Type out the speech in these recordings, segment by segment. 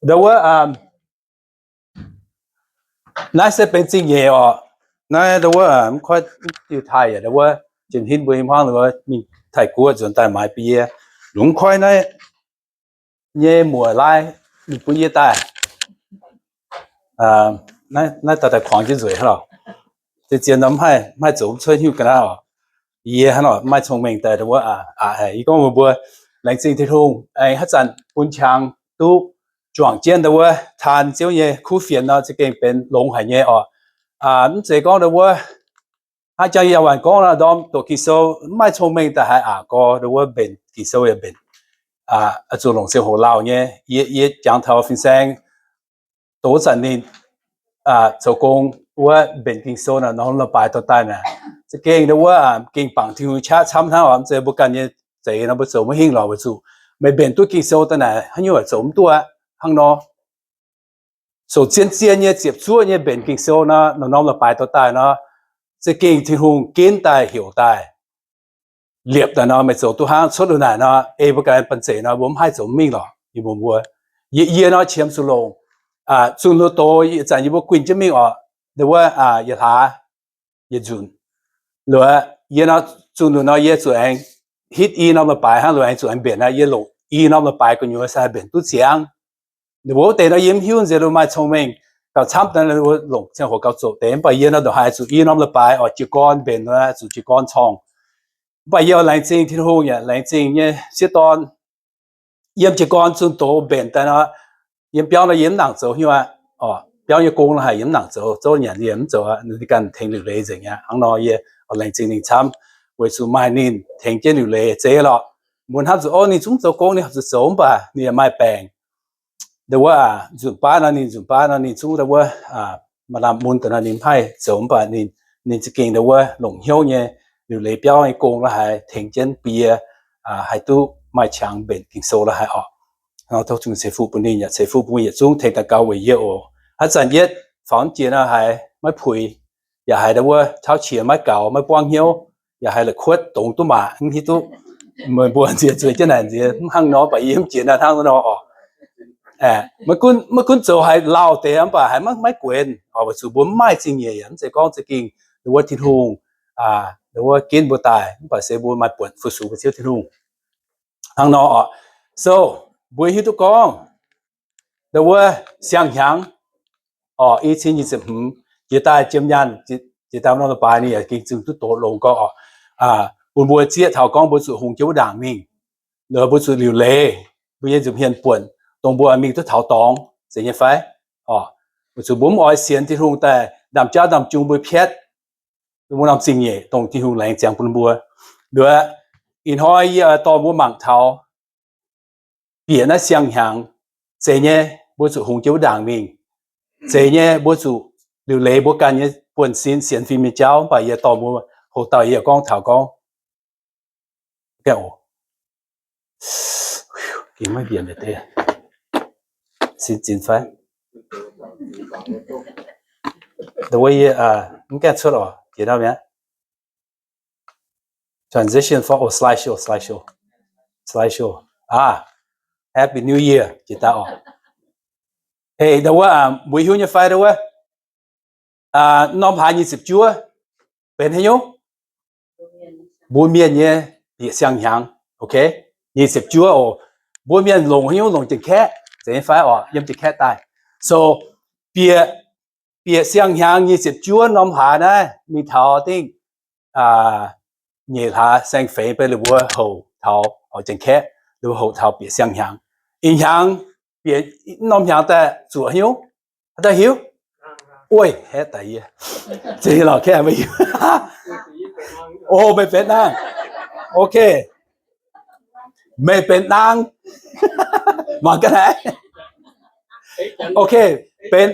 Ndau wuov, naaiv se benx zingh nyeic oc. Naaiv ndau wuov, mv koiv diuh taaih yaac ndau wuov, jiem hinv mbuo i hmuangv ndau wuov mingh Taiv-Guoqv nzuonx daaih maaiz bun yie. Lungh mv koiv naaiv nyei muoc-laai ninh bun yie daaih. Naaiv daaih daaih kuangx jienv nzueic hnangv lorqc. Zien-zien nor mv haih, mv haih zoux mv cuotv hiuv ga'naaiv oc. Yie hnangv lorqc mv maaih cong-mengh daaih ndau wuov aqc. Yie gorngv mbuox mbuo, laengz zingh Tin-Hungh aengx haaix zanc bun qangx duqv juangc jienv ndau wuov taan Ziouv nyei kuv fienx nor za'gengh benx longx haic nyei oc. Mv zeiz gorngv ndau wuov hnangv jang yie waanc gorngv nor, ndorm doqc Ging-Sou mv maaih cong-mengh daaih haiz aqc gorx ndau wuov mbenc Ging-Sou yaac mbenc, zuqc longc ziangh hoc lauh nyei. Yie, yie jangx taux fin-saeng doz zanc ninh zoux gong wuov mbenc Ging-Sou naaic, norm leiz-baaix dorh daaih naaic, za'gengh ndau wuov gengh bangc Tin-Hungh qaqv camv hnangv oc. Mv zeiz mbuo ganh nyei zeix nor mbuo zoux maiv hingh lorqc, weic zuqc meih mbenc duqv Ging-Sou daaih naaic haaix nyungc zoux mv duqv aqv. Hnangv nor, zoux zien-zien nyei, ziepc zuoqv nyei mbenc Ging-Sou nor, norm leiz-baaix dorh daaih nor, za'gengh Tin-Hungh ginv daaih, heuc daaih, liepc daaih nor, meih zoux duqv hnangv. Cuotv liuz naaic nor, ei mbuo ganh banh zeic nor, mbuo mv haih zoux mingh lorqc. Yie mbuox mbuo, yie, yie nor qiemx zuqc longc zunh doz, ih zanc yie mbuo guinh jienv mingh oc, ndau wuov yietc hlaax yietc nzunc. Loz yie nor, zunh doz nor yie zuqc aengx hitv i norm leiz-baaix hnangv, loz aengx zuqc aengx mbenc aqv. Yie longc i norm leiz-baaix gu'nyuoz se haih mbenc duqv ziangx. Ninh mbuo wuov deix nor yie mv hiuv, nziex loz maaih cong-mengh gauh camv daaih, longc ziangh hoc gauh zoqc deix. Mv baac yie nor ndongc haaix zuqc i norm leiz-baaix oix jiez gorn mbenc, zuqc jiez gorn corngh. Mv baac yie laengz zingh Tin-Hungh yaac laengz zingh nyei sieqv dorn, yiem jiez gorn zunh doz mbenc daaih nor, yiem biauv nor yie mv nangc zoux nyei aqv. Biauv nyei gong la'haix yie mv nangc zoux, zouv nyanc yie mv zoux aqv, ninh ganh tengx liuc leiz nzengc aqv. Hnangv nor yie oix laengz zingh ninh camv, weic zuqc maaih ninh tengx jienv liuc leiz zeiz lorqc. Mbuo hnamv zuqc, o, ninh zungv zoux gong, ninh horpc zuqc zoux, mv baac ninh yaac maaih baengc. Ndau wuov nzunc baav nor ninh, nzunc baav nor ninh zungv ndau wuov maaih lamh mun daaih nor ninh mv haih zoux, mv baac ninh, ninh za'gengh ndau wuov longc hnyouv nyei, liuc leiz biauv nyei gong la'haix tengx jienv bun yie haih duqv maaih qangx mbenc Ging-Sou la'haix oc. Tov Tin-Hungh ceix fuqv bun ninh yaac ceix fuqv bun yietc zungv tengx daux gaux weic yie oc. Haaix zanc yietv faaux jiex nor haiz maiv puix, yaac haiz ndau wuov tauv qiex maiv gaux, maiv buangv hnyouv, yaac haiz la'kuotv dongz duqv maac, mv hiuv duqv meih mbuo nziex zueiz jienv naaic nziex mv hnangv nor, mv baac yie mv jiex naaiv hnangv nor oc. Maiv gunv, maiv gunv zoux haiz lauh deix, mv baac haiz maiv, maiv guenx oc, weic zuqc mbuo mv maaih zingh nyeic yaac mv zeiz gorngv za'gengh ndau wuov Tin-Hungh ndau wuov ginv mbuo daaih, mv baac se mbuo maaih buonc fu-sux mbuo Ziouv Tin-Hungh. Hnangv nor oc. So mbuo hiuv duqv gorngv ndau wuov siang-hnyangx oc, i cin nyic ziepc hmz, jiex daaih jiem nyaanh, jiex daaih norm leiz-baaix ninh yaac gengh zingh duqv doz longx gorx oc. Bun mbuo zieqv taux gorngv mbuo zuqc hungx jienv wuov ndaangc mingh, loz mbuo zuqc liuc leiz mbuo nyei nza'hmien buonc, dongh mbuo mingh duqv taux dorngx, zeiz nyei fai? Oc, weic zuqc mbuo mv oix sienx Tin-Hungh daaih ndaamv-jauv ndaamv-jung mbuo piatv wuov norm zingh nyeic dongh Tin-Hungh laengz ziangx bun mbuo. Nduov, ih hnoi yie oix dorh mbuo mangc taux bieqc naaiv siang-hnyangx, zeiz nyei mbuo zuqc hungx jienv wuov ndaangc mingh. Zeiz nyei mbuo zuqc liuc leiz mbuo ganh nyei buonv-sin sienx fim nyei jauv, mv baac yie dorh mbuo houx-dauh yie gorngv taux gorngv, gengh maiv mbienc deix, sin zinx fai? Dongh wuov yie mv gaengh cuotv oc, jiex ndau mi'aqv. Transition for, oh, slideshow, slideshow, slideshow. Ah, Happy New Year jiex daaih oc. Ei, ndau wuov mbuo hiuv nyei fai ndau wuov norm hlaax nyic ziepc juov benx haaix nyungc? Mbuo mienh nyei bieqc siang-hnyangx. Ok, nyic ziepc juov oc. Mbuo mienh longc haaix nyungc? Longc Janx-Kaeqv, zeiz nyei fai oc? Yiem Janx-Kaeqv daaih. So bieqc, bieqc siang-hnyangx nyic ziepc juov norm hlaax naaiv mingh taux dingh nyeic hlaax saeng-feix, beiv ninh mbuo houc taux, oix Janx-Kaeqv, ninh mbuo houc taux bieqc siang-hnyangx. Ih hnyangx bieqc norm hnyangx daaih zuoqc haaix nyungc? Haaix dauh hiuv? Oi, haeqv daic yie. Zinh lorqc, kaeqv maiv hiuv. O, meih benx naang. Ok, meih benx naang. Mangc gaax naaiv. Ok, benx,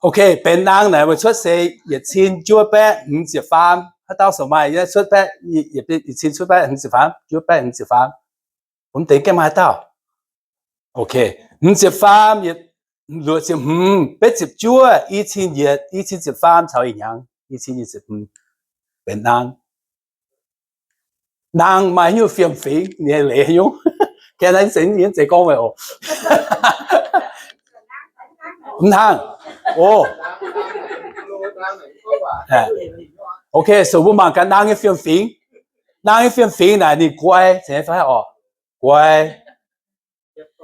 ok, benx naang naaic, meih cuotv se yietc cin juov baeqv hmz ziepc faam. Haaix dauh sou maaih cuotv baeqv, yietc cin juov baeqv hmz ziepc faam, juov baeqv hmz ziepc faam. Mv deix gaengh maaih haaix dauh? Ok, hmz ziepc faam, luoqc ziepc hmz, betv ziepc juov, i cin yietc, i cin ziepc faam caux ih hnyangx i cin nyic ziepc hmz benx naang. Naang maaih haaix nyungc fiem-fingx nyei leiz haaix nyungc? Ga'naaiv zeiz, zeiz gorngv meih oc. Mv hnangv. O, okay, so mbuo mangc gaax naang nyei fiem-fingx. Naang nyei fiem-fingx naaic ninh guai, zeiz nyei fai? Orqc, guai.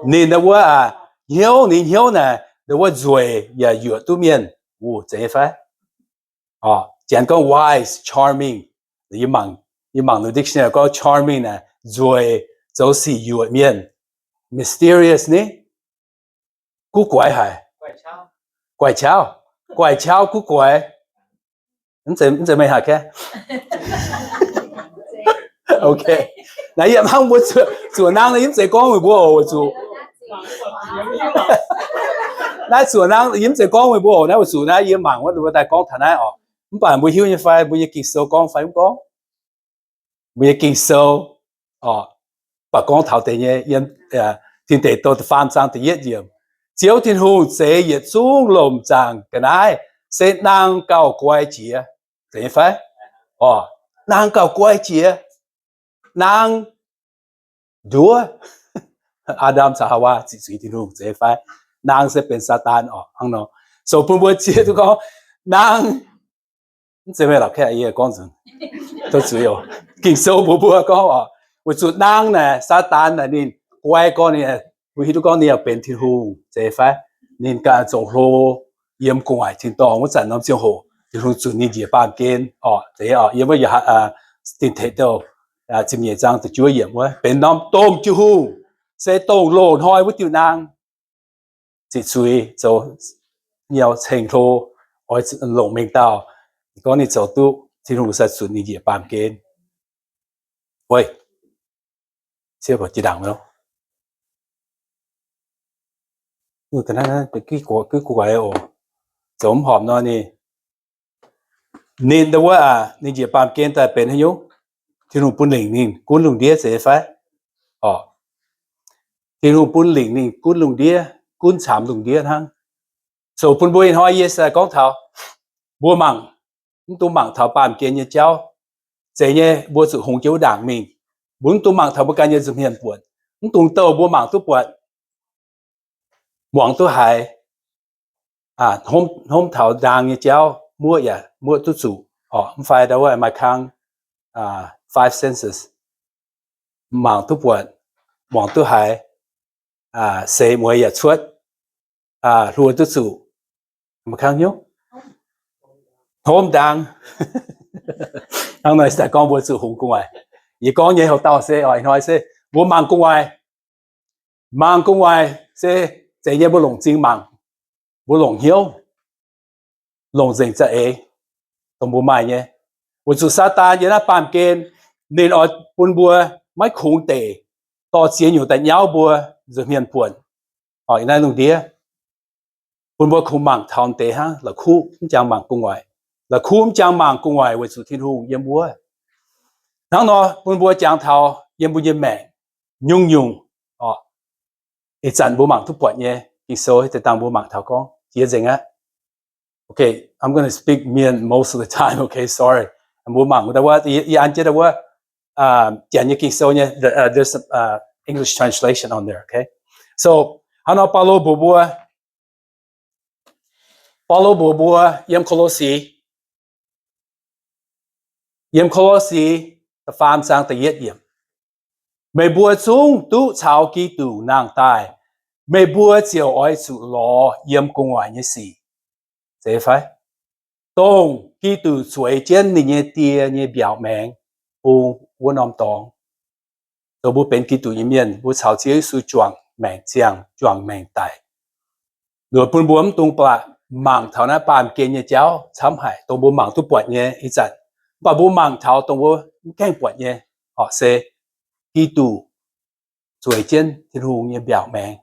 Ninh wuov, hnyouv, ninh hnyouv naaic, wuov nzueic yaac yuoqc duqv mienh, zeiz nyei fai? Janx gorngv wise, charming. Yie mangc dictionary gorngv charming naaic nzueic, zoux sic yuoqc mienh, mysterious ni. Guv guaix haic. Guaix qauv, guaix qauv, guv guaix. Mv zeiz meih haic ka? Okay. Naaiv yie hnangv mbuo zuoqc naang naaiv yie mv zeiz gorngv meih mbuo oc, weic zuqc naaiv zuoqc naang yie mv zeiz gorngv meih mbuo oc. Naaiv weic zuqc naaiv yie mangc wuov mbuo daaih gorngv taux naaiv oc. Mv baac mbuo hiuv nyei fai mbuo nyei Ging-Sou gorngv fai mv gorngv? Mbuo nyei Ging-Sou, mv baac gorngv taux deix nyei, yiem Tin Deic Douh da'faam zaang da'yietv yiemc, Ziouv Tin-Hungh zeix yietc zungv lomc zaangc ga'naaiv se naang gauh guai jiex, zeiz nyei fai? Naang gauh guai jiex, naang nduov. Aa^ndam caux Haawaa ziqc zuiz Tin-Hungh, zeiz nyei fai? Naang se benx Saadaan oc, hnangv nor. So bun mbuo ziex duqv gorngv naang, mv zeiz meih lorqc, yie gorngv nzunc, tov zuiz oc. Ging-Sou mbuox mbuo gorngv oc, weic zuqc naang naaic, Saadaan naaic ninh guai gorngv ninh, mbuo hiuv duqv gorngv ninh yaac benx Tin-Hungh, zeiz fai? Ninh ganh zoux hlo yiem gu'nguaaic tin-dorngh wuov zanc norm ziangh hoc, Tin-Hungh zunc ninh njiec baamh gen oc, zeiz oc. Yiem wuov Tin Deic Douh ziepc nyeic zaang da'juov yiemc wuov, benx norm domh jiu-hungh, se dongh loz-hnoi wuov diuh naang, ziqc zuiz zoux nyei ceng-hlo, oix longc mengh dauh, gorngv ninh zoux duqv Tin-Hungh sai zunc ninh njiec baamh gen. Weic, jiex ndaangc, zoux mv horpc nor ninh, ninh wuov, ninh njiec baamh gen daaih benx haaix nyungc? Tin-Hungh bun lingc ninh gunv lungh ndiev, zeiz fai? Orqc, Tin-Hungh bun lingc ninh gunv lungh ndiev, gunv caamx lungh ndiev hnangv. So bun mbuo ih hnoi yie se gorngv taux mbuo mangc, mv dungx mangc taux baamh gen nyei jauv. Zeiz nyei, mbuo zuqc hungx jienv wuov ndaangc mingh. Mbuo mv dungx mangc taux mbuo ganh nyei nza'hmien buonc. Mv dungx douh mbuo mangc duqv buatc, muangx duqv haiz, hnomv taux ndaang nyei jauv muoqv yaac muoqv duqv zuqc. Orqc, mv fai ndau wuov maaih kang five senses, mangc duqv buatc, muangx duqv haiz, seix mueiz yaac cuotv, hluo duqv zuqc, maaih kang hnyouv, hnomv ndaang. Hnangv nor se gorngv mbuo zuqc hungx gu'nguaaic. Yie gorngv nyei houc dauh se oix hnoi se mbuo mangc gu'nguaaic. Mangc gu'nguaaic se zeiz nyei, mbuo longc m'zing mangc, mbuo longc hnyouv, longc nzengc za'eix, dongh mbuo maaih nyei. Weic zuqc Saadaan yiem naaiv baamh gen, ninh oix bun mbuo maiv kungx deic, dorh ziex nyungc daaih nyauv mbuo nza'hmien buonc, oc, yiem naaiv lungh ndiev, bun mbuo kungx mangc taux deix hnangv, la'kuqv mv jangx mangc gu'nguaaic. La'kuqv mv jangx mangc gu'nguaaic weic zuqc Tin-Hungh yiem wuov. Hnangv nor bun mbuo jangx taux yiem mbuo nyei maengc nyungc-nyungc, oc, ih zanc mbuo mangc duqv buatc nyei Ging-Sou, deix dangh mbuo mangc taux gorngv jiex nzengc aqv. Okay, I'm gonna speak Mien most of the time. Okay, sorry. Mbuo mangc wuov, yie an jienv wuov Janx nyei Ging-Sou nyei, there's some English translation on there. Okay, so hnangv nor Baulo mbuox mbuo, Baulo mbuox mbuo yiem Ko^lo^si, yiem Ko^lo^si da'faam zaang da'yietv yiemc, meih mbuo zungv duqv caux Giduc nangh daaih, meih mbuo ziouc oix zuqc lorz yiem gu'nguaaic nyei sic, zeiz fai? Dongh Giduc zueiz jienv ninh nyei Die nyei mbiaauc maengx bung wuov norm dorngx. Dongh mbuo benx Giduc nyei mienh, mbuo caux Ziouv Yesu juangc maengc ziangh, juangc maengc daic. Luoqc bun mbuo mv dungx ba'laqc mangc taux naaiv baamh gen nyei jauv camv haic, dongh mbuo mangc duqv buatc nyei ih zanc. Mv baac mbuo mangc taux dongh mbuo mv gaengh buatc nyei, oc, se Giduc zueiz jienv Tin-Hungh nyei mbiaauc maengx.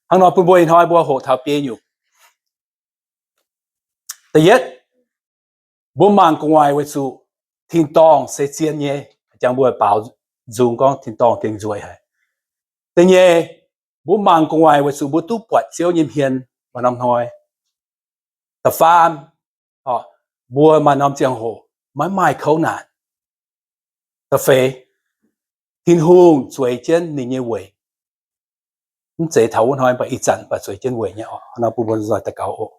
Hnangv nor bun mbuo ih hnoi mbuo hoqc taux biei nyungc. Da'yietv, mbuo mangc gu'nguaaic weic zuqc tin-dorngh se zien nyei, jangx mbuo baaux nzung gorngv tin-dorngh gengh nzueic haic. Da'nyeic, mbuo mangc gu'nguaaic weic zuqc mbuo duqv buatc Ziouv nyei hmien maaih norm hnoi. Da'faam, mbuo maaih norm ziangh hoc maiv maaih kouv naanc. Da'feix, Tin-Hungh zueiz jienv ninh nyei weic. Mv zeiz taux wuov hnoi, mv baac ih zanc mv baac zueiz jienv weic nyei oc. Hnangv nor bun mbuo nzoih daux gaux oc.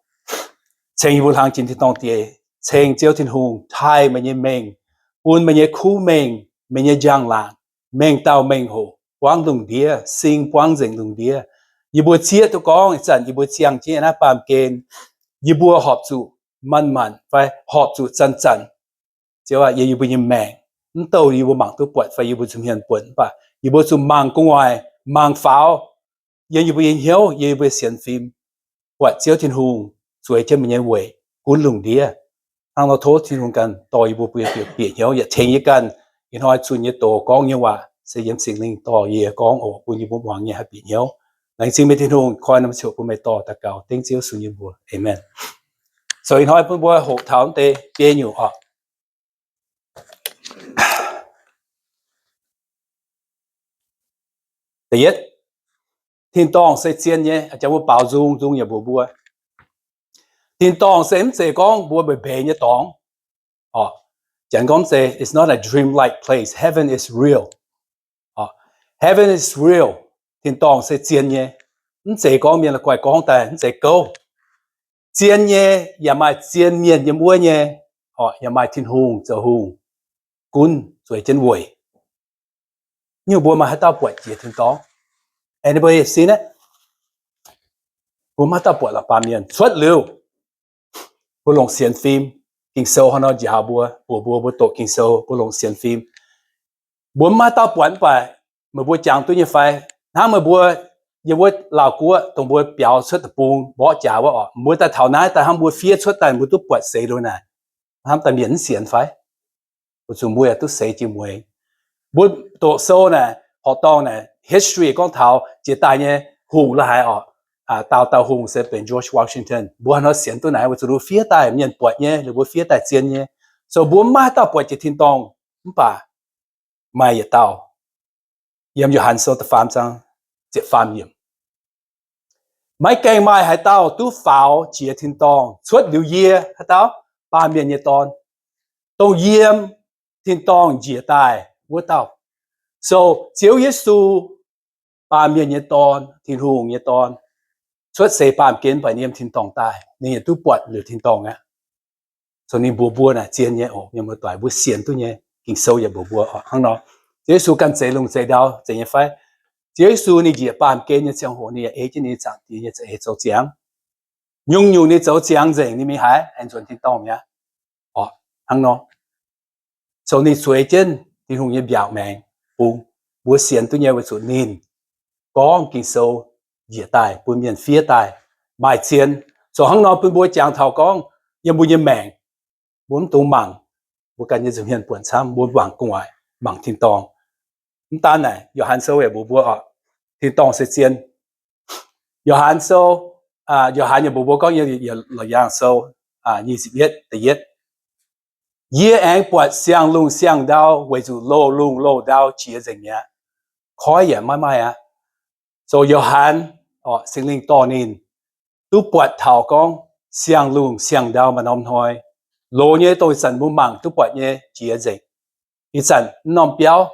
Ceng yie mbuo hlang jiex tin-dorngh Diex, ceng Ziouv Tin-Hungh taaih meih nyei mengh, bun meih nyei kuv mengh, meih nyei njang-laangc, mengh dauh mengh hoc buangv lungh ndiev, sing buangv nzengc lungh ndiev. Yie mbuo zieqv duqv gorngv ih zanc yie mbuo ziangh jienv naaiv baamh gen, yie mbuo horpc zuqc manc-manc fai horpc zuqc zanc-zanc, Ziouv aac, yiem yie mbuo nyei maengc, mv douh yie mbuo mangc duqv buatc fai yie mbuo zuqc hmien buonc, mv baac yie mbuo zuqc mangc gu'nguaaic, mangc faaux, yiem yie mbuo nyei hnyouv, yiem yie mbuo sienx fim, buatc Ziouv Tin-Hungh zueiz jienv meih nyei weic gunv lungh ndiev. Hnangv nor tov Tin-Hungh ganh dorh yie mbuo bieqc hnyouv yaac tengx yie ganh ih hnoi zunh nyei doz gorngv nyei waac se yiem Singx Lingh dorh yie gorngv oc, bun yie mbuo muangx nyei haih bieqc hnyouv. Laengz zingh meih Tin-Hungh, koi naaiv ziouc bun meih dorh daux gaux dengv Ziouv Yesu nyei mbuox. Aamen. So ih hnoi bun mbuo hoqc taux deix biei nyungc oc. Da'yietv, tin-dorngh se zien nyei. Jangx mbuo baaux nzung, nzung yaac mbuox mbuo, tin-dorngh se mv zeiz gorngv mbuo mbeix mbeix nyei dorngx. Janx gorngv se, it's not a dream-like place. Heaven is real. Heaven is real. Tin-dorngh se zien nyei. Mv zeiz gorngv mienh la'guaih gorngv daaih, mv zeiz gouv. Zien nyei, yaac maaih zien mienh yiem wuov nyei, yaac maaih Tin-Hungh zoux hungh gunv zueiz jienv weic. Nyungc mbuo maaih haaix dauh buatc jiex tin-dorngh? Anybody seen it? Mbuo maiv dauh buatc lorqc. Baamh mienh cuotv liuz, mbuo longc sienx fim. Ging-Sou hnangv nor njaaux mbuo, mbuox mbuo, mbuo doqc Ging-Sou, mbuo longc sienx fim. Mbuo maiv dauh buatc, mv baac meih mbuo jangx duqv nyei fai? Hnangv meih mbuo yiem wuov Laauh Guoqv dongh mbuo biaux cuotv deic-bung mborqv jaax wuov oc, mbuo daaih taux naaiv daaih hnangv mbuo fiev cuotv daaih mbuo duqv buatc seix liuz naaic, hnamv daaih mienh mv sienx fai? Weic zuqc mbuo yaac duqv seix jiex mueiz. Mbuo doqc sou naaic, horqc dorngh naaic, history gorngv taux jiex daaih nyei hungh la'haaix oc, dauh dauh hungh se benx George Washington. Mbuo hnangv nor sienx duqv naaic weic zuqc mbuo fiev daaih mienh buatc nyei, liuz mbuo fiev daaih zien nyei. So mbuo maiv dauh buatc jiex tin-dorngh, mv baac maaih yietc dauh, yiem Yo^han Sou da'faam zaang ziepc faam yiemc, maiv gaengh maaih haaix dauh duqv faaux jiex tin-dorngh cuotv liuz yie, haaix dauh? Baamh mienh nyei Dorn, dongh yiem tin-dorngh njiec daaih wuov dauh. So Ziouv Yesu, baamh mienh nyei Dorn, Tin-Hungh nyei Dorn, cuotv seix baamh gen, mv baac ninh yiem tin-dorngh daaih, ninh yaac duqv buatc liuz tin-dorngh aqv. So ninh mbuox mbuo naaic zien nyei oc, mienh muoz-doic, mbuo sienx duqv nyei. Ging-Sou yaac mbuox mbuo oc hnangv nor. Ziouv Yesu ganh zeix lungh zeix ndau, zeiz nyei fai? Ziouv Yesu ninh njiec baamh gen nyei ziangh hoc ninh yaac ei jienv ninh nyei Zaangc Diex nyei za'eix zoux ziangx. Nyungc-nyungc ninh zoux ziangx nzengc, ninh mingh haaix? Aengx nzuonx tin-dorngh mi'aqv. Oc, hnangv nor. So ninh zueiz jienv Tin-Hungh nyei mbiaauc maengx bung. Mbuo sienx duqv nyei weic zuqc ninh gorngv Ging-Sou njiec daaih bun mienh fiev daaih maaih zien. So hnangv nor bun mbuo jangx taux gorngv yiem mbuo nyei maengc, mbuo mv dungx mangc mbuo ganh nyei nza'hmien buonc camv, mbuo mangc gu'nguaaic, mangc tin-dorngh. Mv daan naaic, Yo^han Sou yaac mbuox mbuo oc, tin-dorngh se zien. Yo^han Sou, Yo^han yaac mbuox mbuo gorngv, Laauc Yaangh Sou nyic ziepc yietv da'yietv, yie aengx buatc siang-lungh siang-ndau weic zuqc loz-lungh loz-ndau jiex nzengc mi'aqv. Koiv yaac maiv maaih aqv. So Yo^han, Singx Lingh dorh ninh duqv buatc taux gorngv siang-lungh siang-ndau maaih norm hnoi, loz nyei dongh ih zanc mbuo mangc duqv buatc nyei jiex nzengc. Ih zanc mv norm biauv,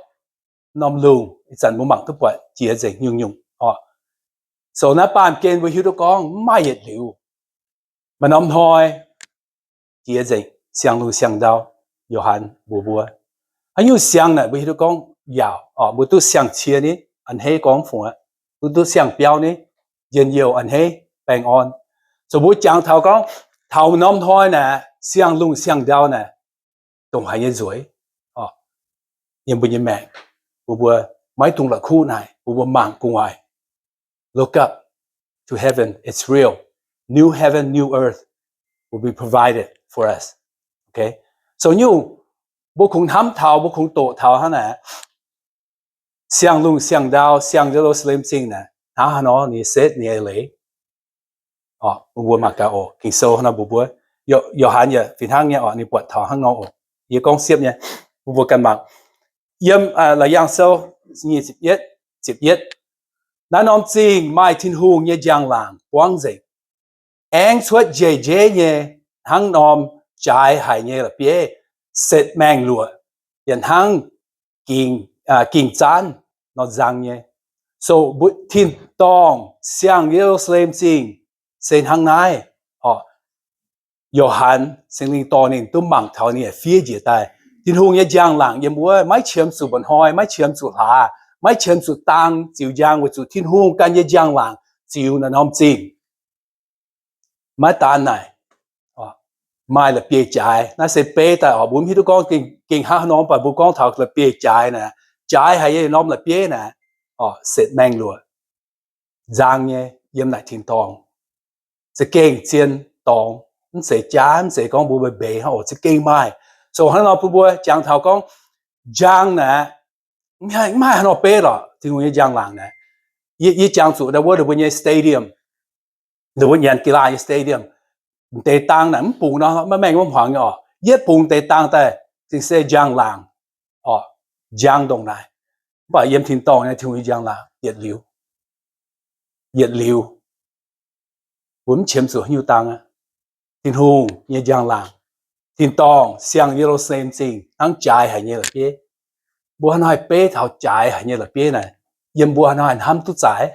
mv norm lungh, ih zanc mbuo mangc duqv buatc jiex nzengc nyungc-nyungc oc. So naaiv baamh gen mbuo hiuv duqv gorngv mv maaih yietc liuz, maaih norm hnoi jiex nzengc siang-lungh siang-ndau. Yo^han mbuox mbuo, haaix nyungc siang naaic mbuo hiuv duqv gorngv yaauc oc, mbuo duqv siang-cie ni, a'hneiv gorngv fungc aqv, mbuo duqv siang-biauv ni, njien-youh, a'hneiv, baengh orn. So mbuo jangx taux gorngv taux norm hnoi naaic siang-lungh siang-ndau naaic dongh haaix nyei nzueic oc, yiem mbuo nyei maengc, mbuo mbuo maiv dungx la'kuqv naaic, mbuo mbuo mangc gu'nguaaic. Look up to heaven, it's real. New heaven, new earth will be provided for us. Okay, so nyungc mbuo kungx hnamv taux, mbuo kungx doqc taux hnangv naaic, siang-lungh siang-ndau, siang Ye^lu^saa^lem Zingh naaic hnangv haaix nor ninh setv ninh eix leiz. Mbuo mangc gaax oc, Ging-Sou hnangv nor mbuox mbuo, Yo^han yaac fih hnangv nyei oc, ninh buatc taux hnangv nor oc. Yie gorngv siepv nyei, mbuo mbuo ganh mangc. Yiem Laauc Yaangh Sou nyic ziepc yietv, ziepc yietv, naaiv norm zingh maaih Tin-Hungh nyei njang-laangc buangv nzengc, aengx cuotv njeiv-njeiv nyei hnangv norm jaaix haic nyei la'bieiv, setv maengh luoqc, yaac hnangv ging, ging zaanv nor nzang nyei. So, mbuo tin-dorngh siang Ye^lu^saa^lem Zingh se hnangv naaiv. Orqc, Yo^han, Singx Lingh dorh ninh duqv mangc taux ninh fiev njiec daaih Tin-Hungh nyei njang-laangc yiem wuov, maiv qiemx zuqc mba'hnoi, maiv qiemx zuqc hlaax, maiv qiemx zuqc dang ziux njang, weic zuqc Tin-Hungh ganh nyei njang-laangc ziux naaiv norm zingh. Maiv daan naaic, maaih la'bieiv-jaaix. Naaiv se beiv daaih oc, mbuo mv hiuv duqv gorngv gengh hnangv haaix nor, mv baac mbuo gorngv taux la'bieiv-jaaix naaic, jaaix haic nyei norm la'bieiv naaic, orqc, setv maengh luoqc, nzang nyei yiem naaic tin-dorngh, za'gengh zien dorngx, mv zeiz jaav, mv zeiz gorngv mbuo mbeix mbeix hnangv oc, za'gengh maaih. So hnangv nor bun mbuo jangx taux gorngv njang naaic, mv haih, mv haih haaix nor beiv lorqc, Tin-Hungh nyei njang-laangc naaic. Yie, yie jangx zuqc ndau wuov, ndau mbuo nyei stadium, ndau mbuo nyanc ga'laaih nyei stadium, deix dang naaic mv bungx nor maiv maengh maiv hmuangx nyei orqc. Yietv bungx deix dang daaih, zingh se njang-laangc orqc, njang ndongc naaic. Mv baac yiem tin-dorngh nyei Tin-Hungh nyei njang-laangc yietc liuz, yietc liuz, mbuo mv qiemx zuqc haaix nyungc dang aqv. Tin-Hungh nyei njang-laangc, tin-dorngh siang Ye^lu^saa^lem Zingh hnangv jaaix haic nyei la'bieiv. Mbuo haaix nor haih beiv taux jaaix haic nyei la'bieiv naaic? Yiem mbuo haaix nor haih hnamv duqv zaaix?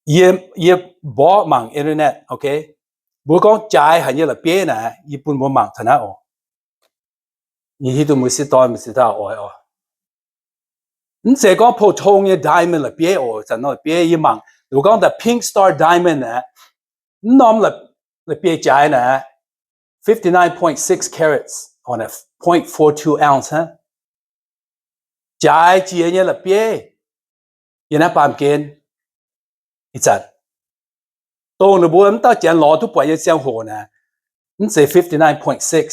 Yie, yie mborqv mangc internet, okay? Mbuo gorngv jaaix haic nyei la'bieiv naaic, yie bun mbuo mangc taux naaiv oc. Yie hiuv duqv mbuo sieqv dorn mbuo ziex dauh oix oc. Mv zeiz gorngv pou-tong nyei diamond la'bieiv oc. Zanc norm la'bieiv yie mangc, mbuo gorngv the Pink Star Diamond naaic, mv norm la'bieiv-jaaix naaic, fifty nine point six carats, point four two ounce, jaaix jiex nyei la'bieiv yiem naaiv baamh gen. Ih zanc dongh ninh mbuo mv dauh janx lorz duqv buatc nyei ziangh hoc naaic, mv zeiz fifty nine point six,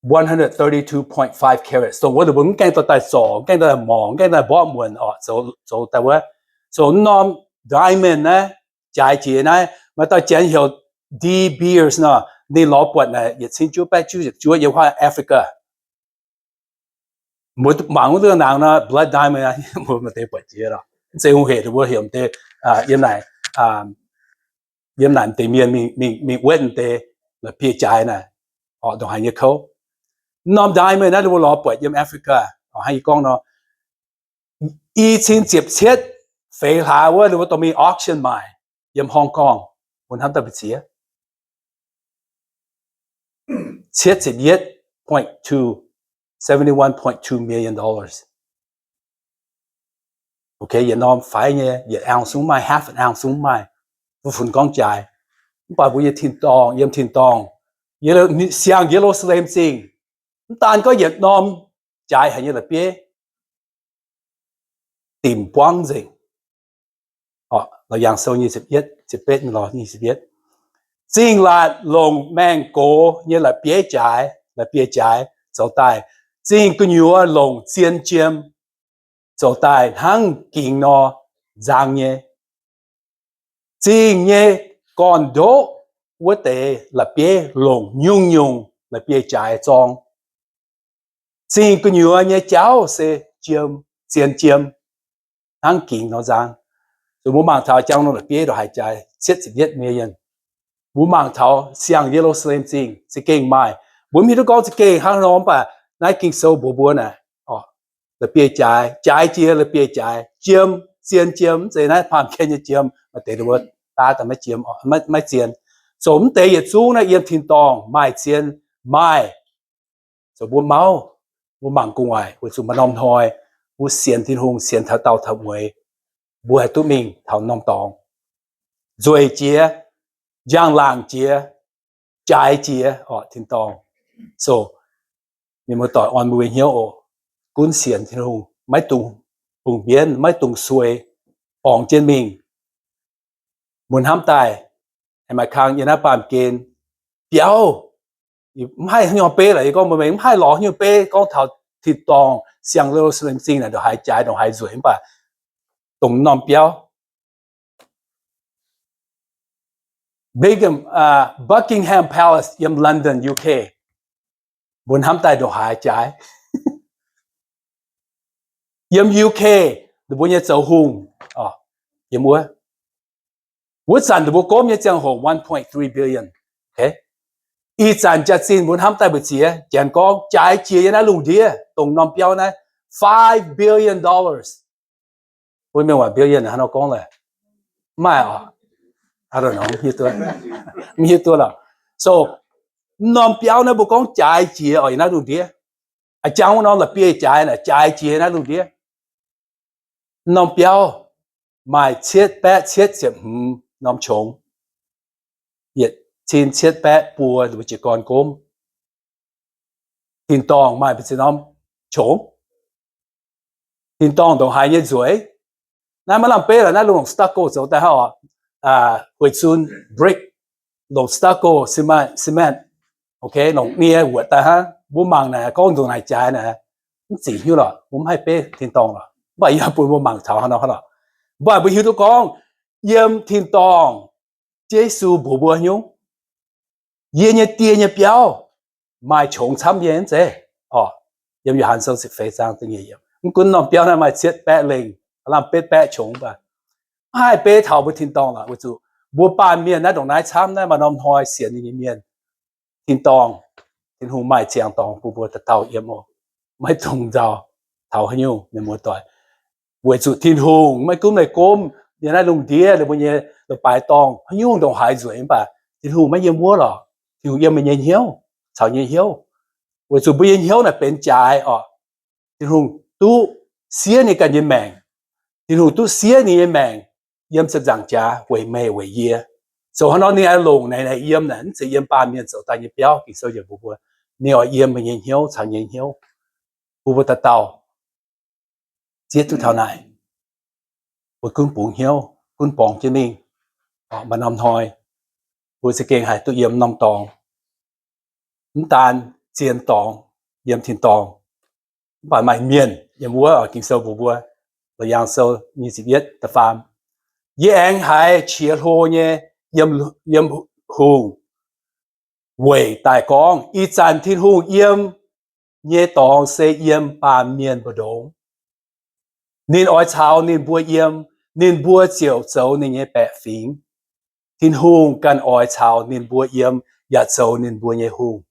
one hundred thirty two point five carats. Dongh wuov ninh mbuo mv gaengh dorh daaih zorc, mv gaengh dorh daaih morngx, mv gaengh dorh daaih mborqv muonc oc, zoux daaih wuov. So norm diamond naaiv, jaaix jiex naaiv, maaih dauh janx heuc De Beers nor, ninh lorz buatc naaic yietc cin juov baeqv juov ziepc juov yiem wuov Africa. Mbuo mangc wuov deix nangx nor, blood diamond, mbuo maaih deix buatc jiex lorqc. Mv zeiz hungh hec, mbuo heuc deix yiem naaic, yiem naaic deix mienh mingh wetv deix la'bieiv-jaaix naaic, orqc, ndongc haaix nyei kouv. Norm diamond naaiv mbuo lorz buatc yiem Africa, orqc, hnangv yie gorngv nor, i cin ziepc cietv feix hlaax wuov, ninh mbuo dorh mingh auction maaic yiem Hong Kong, mbuo hnamv daaih mbu'ziex, cietv ziepc yietv point two, seventy one point two million dollars. Okay, yietc norm faix nyei, yietc ounce mv maaih, half an ounce mv maaih, mbuo funx gorngv jaaix. Mv baac mbuo nyei tin-dorngh, yiem tin-dorngh, siang Ye^lu^saa^lem Zingh, mv daan gorngv yietc norm jaaix haic nyei la'bieiv, dimc buangv nzengc. Zingh laatc longc maengh gox nyei la'bieiv jaaix, la'bieiv jaaix zoux daaih. Zingh gu'nyuoz longc zien jiem zoux daaih hnangv gingx nor nzang nyei. Zingh nyei gorn-ndoqv wuov deix la'bieiv longc nyungc-nyungc la'bieiv jaaix zorng. Zingh gu'nyuoz nyei jauv se jiem, zien jiem, hnangv gingx nor nzang. Zuqc mbuo mangc taux jangx norm la'bieiv ndongc haaix jaaix, cietv ziepc yietv million. Mbuo mangc taux siang Ye^lu^saa^lem Zingh za'gengh maaih. Mbuo mv hiuv duqv gorngv za'gengh hnangv nor, mv baac naaiv Ging-Sou mbuox mbuo naaic, la'bieiv jaaix, jaaix jiex la'bieiv jaaix, jiem, zien jiem, mv zeiz naaiv baamh gen nyei jiem, maaih deix mbuo daav daaih maiv jiem, maiv zien. Zoux mv deix yietc zungv naaiv yiem tin-dorngh maaih zien, maaih. Zoux mbuo mauv, mbuo mangc gu'nguaaic weic zuqc maaih norm hnoi mbuo sienx Tin-Hungh, sienx taux daauh taux mueiz, mbuo haih duqv mingh taux norm dorngx. Nzueic jiex, njang-laangc jiex, jaaix jiex, orqc, tin-dorngh. So, mienh muoz-doic, orn mbuo nyei hnyouv oc. Gunv sienx Tin-Hungh, maiv dungx bungx mbienv, maiv dungx suei, borngz jienv mingh. Mbuo hnamv daaih, maaih kang yiem naaiv baamh gen biauv, mv haih haaix nyungc beiv lorqc. Yie gorngv mbuo mv haih lorz haaix nyungc beiv gorngv taux tin-dorngh siang Ye^lu^saa^lem Zingh naaic ndongc haaix jaaix, ndongc haaix nzueic, mv baac dongh norm biauv Buckingham Palace yiem London, U K, mbuo hnamv daaih ndongc haaix jaaix. Yiem U K, ninh mbuo nyei zoux hungh, yiem wuov, wuov zanc ninh mbuo gomv nyei ziangh hoc one point three billion. Ih zanc jaax-zinh mbuo hnamv daaih mbu'ziex, janx gorngv jaaix jiex yiem naaiv lungh ndiev dongh norm biauv naaiv, five billion dollars. Mbuo mienh waac billion hnangv nor gorngv leh, maaih oc. I don't know, mv hiuv duqv, mv hiuv duqv lorqc. So norm biauv naaiv mbuo gorngv jaaix jiex oc, yiem naaiv lungh ndiev. A'jang wuov norm la'bieiv-jaaix naaic jaaix jiex naaiv lungh ndiev. Norm biauv maaih cietv baeqv cietv ziepc hmz norm qongx, yietc cin cietv baeqv buo mbuo jiez gorn gomv. Tin-dorngh maaih mbu'ziex norm qongx. Tin-dorngh ndongc haaix nyei nzueic. Naaiv maiv lamh beiv lorqc, naaiv longc stucco zoux daaih hnangv oc. Hueix zun brick, longc stucco, cement, cement, okay, longc nie wuotc daaih hnangv. Mbuo mangc naaic gorngv ndongc naaic jaaix naaic, mv zingc hnyouv lorqc, mbuo mv haih beiv tin-dorngh lorqc. Mv baac yie bun mbuo mangc taux hnangv nor lorqc. Mv baac mbuo hiuv duqv gorngv yiem tin-dorngh, Yesu mbuox mbuo nyungc, yie nyei die nyei biauv maaih qongx camv nyei, mv zeiz oc. Yiem Yo^han Sou ziepc feix zaang da'nyeic yiemc. Mv gunv norm biauv naaiv maaih cietv baeqv lengh, lamh betv baeqv qongx, mv baac mv haih beiv taux mbuo tin-dorngh lorqc, weic zuqc mbuo baamh mienh naaiv ndongc naaiv camv naaiv maaih norm hnoi sienx ninh nyei mienh, tin-dorngh, Tin-Hungh maaih ziangx dorngx bun mbuo dauh dauh yiem oc. Maiv dungx nzauh taux haaix nyungc, mienh muoz-doic. Weic zuqc Tin-Hungh maiv gunv meih gomv yiem naaiv lungh ndiev, ninh mbuo nyei la'baaix dorngh haaix nyungc ndongc haaix nzueic, mv baac Tin-Hungh maiv yiem wuov lorqc. Tin-Hungh yiem meih nyei hnyouv caux nyei hnyouv. Weic zuqc mbuo nyei hnyouv naaic benx jaaix oc. Tin-Hungh duqv siev ninh ganh nyei maengc. Tin-Hungh duqv siev ninh nyei maengc yiem ziepc nzaangc jaax weic meih weic yie. Zoux haaix nor ninh aengx longc naaic naaic yiem naaic, mv zeiz yiem baamh mienh zoux daaih nyei biauv. Ging-Sou njiec mbuox mbuo, ninh oix yiem meih nyei hnyouv caux nyei hnyouv. Bun mbuo dauh dauh zieqv duqv taux naaic, mbuo gunv bungx hnyouv, gunv borngz jienv mingh. Maaih norm hnoi mbuo za'gengh haih duqv yiem norm dorngx. Mv daan zien dorngx, yiem tin-dorngh, mv baac maaih mienh yiem wuov. Ging-Sou mbuox mbuo, Laauc Yaangh Sou nyic ziepc yietv da'faam, yie aengx haiz qiex hlo nyei yiem, yiem hungh weic daaih gorngv, ih zanc Tin-Hungh yiem nyei dorngx se yiem baamh mienh mbu'ndongx. Ninh oix caux ninh mbuo yiem, ninh mbuo ziouc zoux ninh nyei baeqc fingx. Tin-Hungh ganh oix caux ninh mbuo yiem, yaac zoux ninh mbuo nyei hungh,